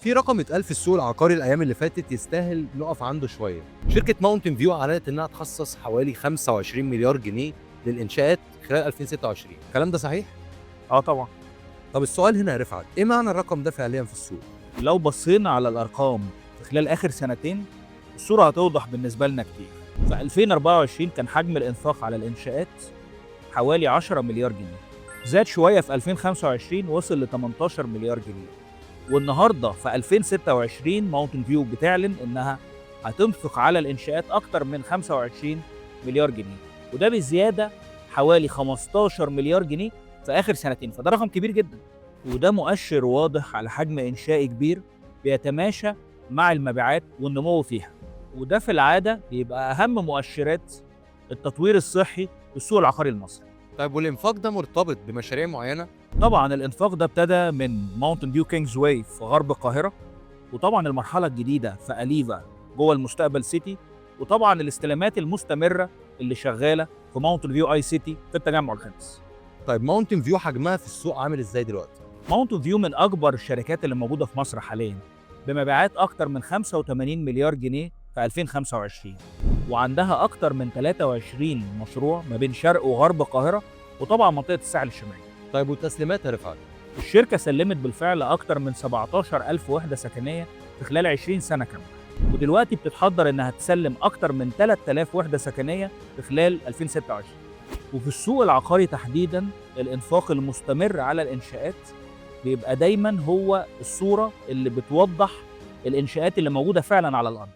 في رقم اتقال في السوق العقاري الايام اللي فاتت يستاهل نقف عنده شويه. شركة ماونتن فيو اعلنت انها تخصص حوالي 25 مليار جنيه للانشاءات خلال 2026. الكلام ده صحيح؟ اه طبعا. طب السؤال هنا يا رفعت، ايه معنى الرقم ده فعليا في السوق؟ لو بصينا على الارقام في خلال اخر سنتين الصورة هتوضح بالنسبة لنا كتير. في 2024 كان حجم الانفاق على الانشاءات حوالي 10 مليار جنيه، زاد شوية في 2025 وصل ل 18 مليار جنيه، والنهارده في 2026 ماونتن فيو بتعلن انها هتنفق على الانشاءات اكتر من 25 مليار جنيه، وده بزيادة حوالي 15 مليار جنيه في اخر سنتين، فده رقم كبير جدا، وده مؤشر واضح على حجم انشائي كبير بيتماشى مع المبيعات والنمو فيها، وده في العادة بيبقى اهم مؤشرات التطوير الصحي في السوق العقاري المصري. طيب والانفاق ده مرتبط بمشاريع معينة؟ طبعا الانفاق ده ابتدى من ماونتن فيو كينجز واي في غرب القاهرة، وطبعا المرحلة الجديدة في اليفا جوه المستقبل سيتي، وطبعا الاستلامات المستمرة اللي شغالة في ماونتن فيو اي سيتي في التجمع الخامس. طيب ماونتن فيو حجمها في السوق عامل ازاي دلوقتي؟ ماونتن فيو من اكبر الشركات اللي موجودة في مصر حاليا، بمبيعات اكتر من 85 مليار جنيه في 2025، وعندها اكتر من 23 مشروع ما بين شرق وغرب القاهرة، وطبعا منطقة الساحل الشمالي. طيب والتسليمات يا رفعت؟ الشركة سلمت بالفعل أكتر من 17,000 وحدة سكنية في خلال 20 سنة كاملة، ودلوقتي بتتحضر إنها تسلم أكتر من 3000 وحدة سكنية في خلال 2026. وفي السوق العقاري تحديدا الإنفاق المستمر على الإنشاءات بيبقى دايما هو الصورة اللي بتوضح الإنشاءات اللي موجودة فعلا على الأرض.